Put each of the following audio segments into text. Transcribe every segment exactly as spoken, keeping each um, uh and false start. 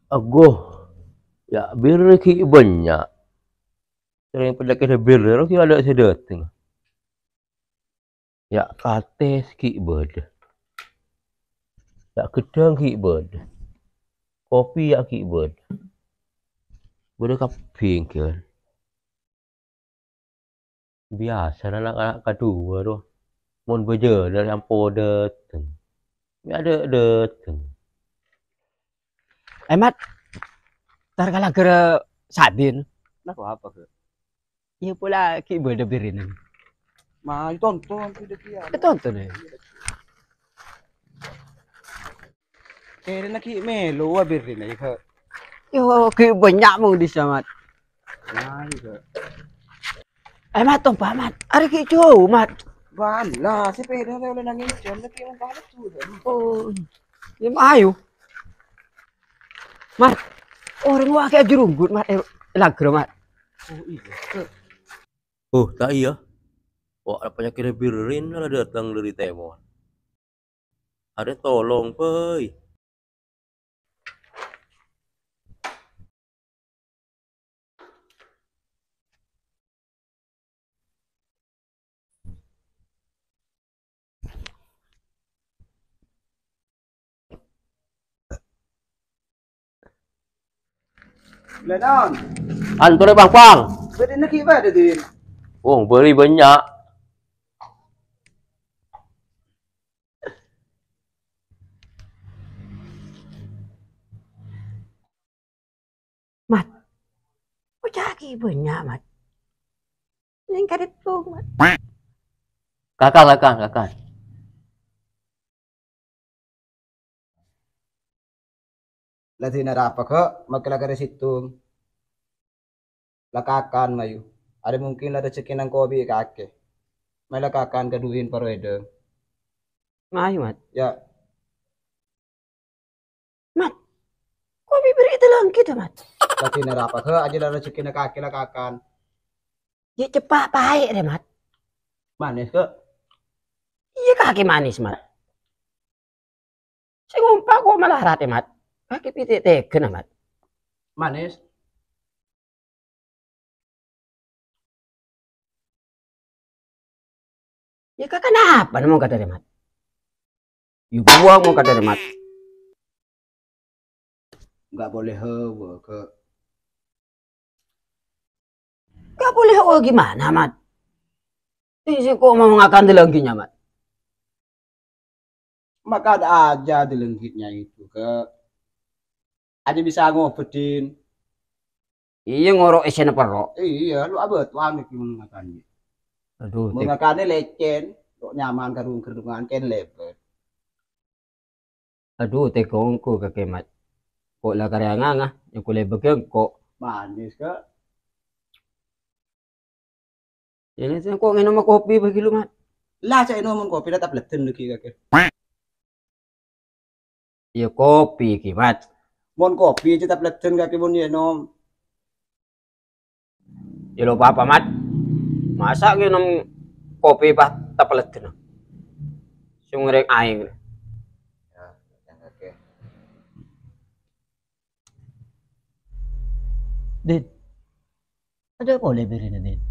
Aguh, ya' birri ghi' bannya'. Sèrèng panyakèt birri, rowa ghi' adâ' sè dâteng. Ya' katès ghi' bâdâ. Ya' ghâddhâng ghi' bâdâ. Kopi ya' ghi' bâdâ. Bâdâ kabbhi, kan. Biyasana na'-kana' kadhuwâ, rowa. Mon bâjâlâ ampon dâteng. Mè' adâ' dâteng. Eh, Mat. Tar ka laghârra Sadin. Napa apa, Kak? Iyâ pola ghi' bâdâ birrina. Ma, tonton, tidak dia. Eh, tonton, ya. Kèrèna ghi' mèlo wa birrina, ya, Kak. Yo, ghi' bannya' mon dissa, Mat. Nah, iya, Kak. Eh, Mat, tompa, Mat. Arè ghi' jhâu, Mat. Bâlâ, sepeda saya oleh nangis, jam lagi yang kalah tuh. Oh, ya, ayo. Mat, orèng wa akè ajhârunggut, Mat. Eh, laghârra, Mat. Oh, iya, Kak. Oh, ta' iyâ. Wa, panyakèt birrina la dâteng dâri tèmor. Arè tolong, bhâi. Lah, naon? Antorè, Bang, Bang. Bâdâna ghi' bâdâ, Din. Wong bâli bannya'. Mat. Oca' ghi' bannya', Mat. Neng kadetto, Mat. Kakang, kakang, kakang. La dina rapa, Kak? Make la karè sèttong. La kakan, mayu. Arè mungkin la rejhekkèna engko' bi' kakè. Mayu la kakan kadhuwâ'ân paro èdhâng. Mayu, Mat. Ya. Mat, kopi bherri' dâlânggi, Mat. La dina rapa, Kak? Ajâ la rejhekkèna kakè la kakan. Yâ, ceppa' paè' rè, Mat. Manis, Kak? Iyâ, kakè manis, Mat. Sè ngompa ko' malarat, Mat. Kakè pètè' tegghâna, Mat. Manis. Yâ, ka-, kanapa mon kadhârâ, Mat? Yâ, buwâng mon kadhârâ, Mat. Nggak boleh hawa, Kak. Nggak boleh hawa gimana, Mat? Sè, sè ko' mau ngakan dâlângginya, Mat. Maka ada aja dâlângginya itu, Kak. Aja bisa ngobâdhin. Iyâ, ngoro' èssèna perro'. Iyâ, lo abâtowan iki mon ngakan. Aduh, mon ngakanè lècèn, lo nyaman karung-karungan kèn lèbât. Aduh, tèkongko kakè, Mat. Ko' la karè anganga, nyoko lèbât kèngko'. Manis, Kak. Ini sih kok ngènoma kopi bâgi lu, Mat? Lah, ca'na mon kopi la taplèdhân lagi kakè. Yâ kopi ki, Mat. Mon kopi jhâ' taplèdhân kakè mon ènom. Yâ lo apa, Mat? Masa ngènom kopi pas taplèdhân? Sè ngèrèng aèng. Ya, yang kakè. Dit. Adâ' polè bherri'na, Dit.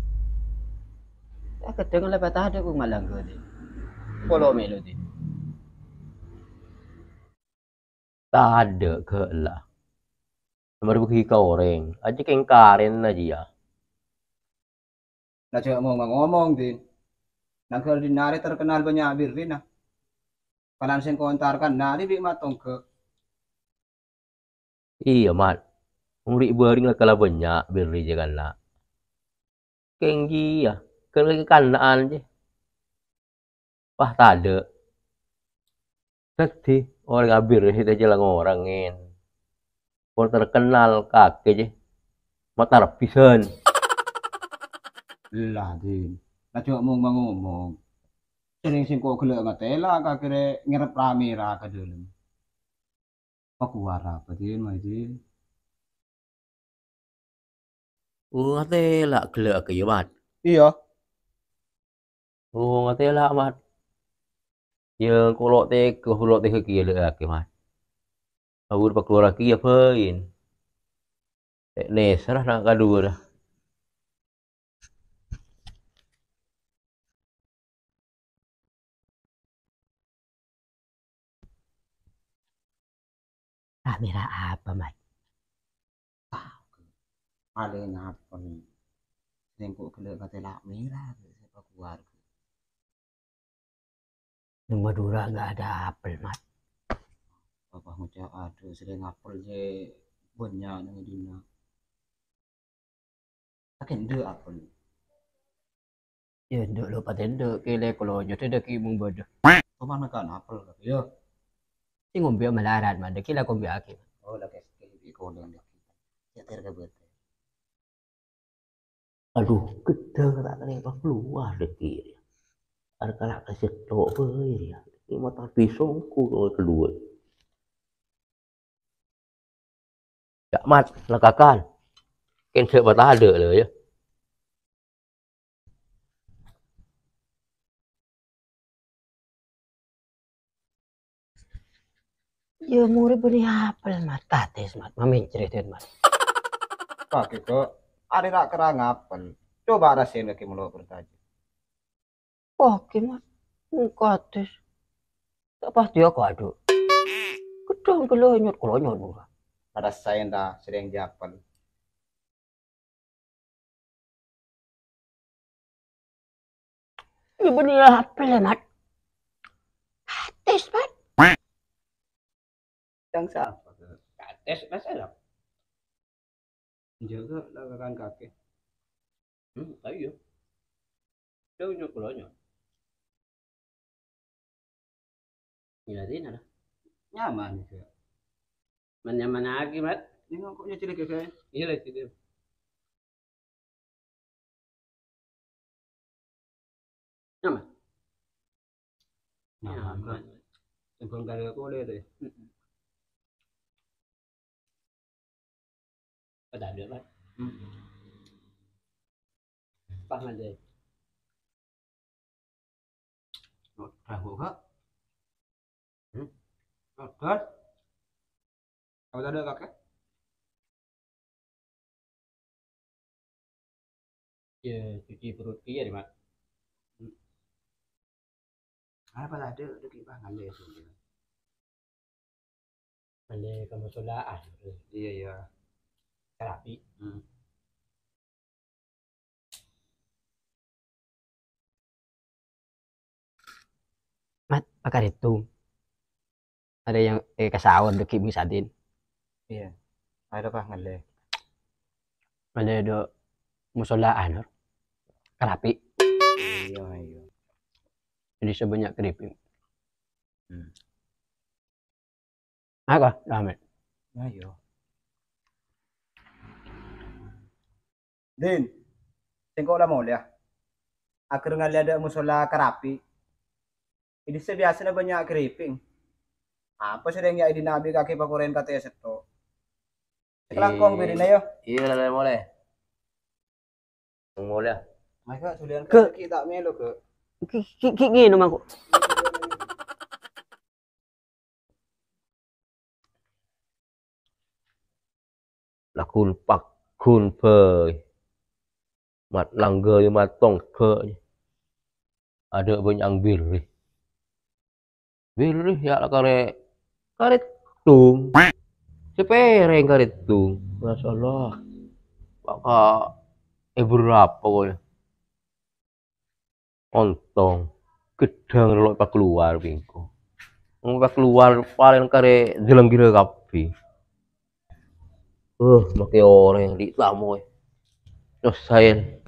Akadhâng la patadâ' bung malangga, Dit. Polo mèlo, Dit. Tadâ' ghâlâ. Nomor bâgi ka orèng, ajâ kèng karèn ajiyâ. Nah, jhâ' mong-mangomong, Din. Nangghâl dinna' rè terkenal bânnya' bherri'na. Kanan sèngko' entar kanna' dibi' matongghâ. Iyâ, Mat. Orèng bâreng la kala bânnya' bherri' jâ kanna'. Kèng jiyâ, kèng la kanna'an jiyâ. Wah, tadâ'. Dhâddhi, orèng abherri' sè èjhâlang orèng, ngèn. Pon terkenal kakè jiyâ. Matar pisan. Lah, Din. Nah, jhâ' mong-mangomong. Sèrèng sèngko' ghellâ' ngatèla' kakè rè nyerrep ramèra ka dâlem. Pakuwara apa, Din, Mai, Din? Oh, ngatèla' ghellâ' kèya, Mat? Iyâ. Oh, ngatèla', Mat. Yâ, kolo' tèga, kolo' tèga kèya lè' kakè, Mat. Aur pakalowar kèya bhâi. Nèser nang kaduwâ ra. Kamera apa, Mat? Malè ngapèl? Sèngko' ghellâ' katèla' mèra, sè pakalowar. Neng Madura nggak ada apel, Mat. Apa ngoca' ada sèrèng apel sè bânnya' neng dina. Kakè endâ' apel. Ya, endâ' lo patè endâ', kèlè kolonyo, tè dâggi' mong bâdâ. Tomana kan apel, ya. Sè ngombè malarat, Mat, dâggi' la kombèyaghi. Oh, la kèskè, bi' kolong dâggi'. Ya, ter ka bâtè. Adhu, ghedhâng ta' kennèng pakalowar dâggi'. Arè kala' kasètto' bhâi, ya. Ini mata pisongku kalau kedua. Ca'mat, lakakan. Kèn sè patadâ' lho, ya. Ya, mori bânnè apel, Mat. Tates, Mat. Mamèncrèt, Mat. Kakè, Kak. Arè ra' kerrang apel. Coba rasain kakè molo bertaja. Oke, Mat. Engko' ates. Ta' pastè aku adhu. Ghedhâng gellâ' nyot-kolonyot mora. Ngarasain ta, sèrèng jâpel. Ini bânnè apel, Mat. Ates, Mat. Yang sapa, Kak? Ates, Mas, ayo. Jâgâ lakakan kakè. Hmm, ayo. Jâgâ nyok-kolonyot. Iya, dina lah. Nyaman, Kak. Man nyaman lagi, Mat. Ini kok nyicil, Kak? Iya, lagi dia. Nyaman. Nyaman, Kak. Nyaman. Sembung kali aku boleh deh. Mm-mm. Padahal dia, Mat. Mm-mm. Pas aja. Tahu, Kak? Hmm? Terus? Apa tadi, Kak? Ya, cuci perut kèya, Mat. Apa tadi? Ada kipas ngalih. Bâli ka musola, ah. Iya, iya. Karapi. Hmm. Mat, pakarèto. Ada yang, eh, ka saur dâggi' mè' sadin. Iya. Ada pas ngalih. Bâli dâ' musola, anu. Karapi. Iya, iya. Jadi sebanyak keripik. Hmm. Apa? Rame. Ayo. Din, sèngko' la molèya. Aghâr ngalèya dâ' musola karapi. È dissa' biyasana bânnya' keripik. Apa sè rèng ya' è dinna' bi' kakè pakorèn katè sètto'. Sakalangkong, eh, bèrina, yo. Iya, la molè. Molè. Maka sulian ke- ki ta' melo, ke. Ki, ki, ki, ngènom aku. Lagun paggun bhâi. Mat langgâi matong bhâi. Adâ' bânnya'an biri. Biri ya la karè, karè tung. Sapèrèng karè tung. Masyaallah. Maka, eh, berapa kok ya? Ontong, ghedhâng lo' èpakalowar bi' engko'. Mon èpakalowar palèng karè jhâlângghirâ kabbhi. Uh, makè orèng di' tamoy. Nyossaèn.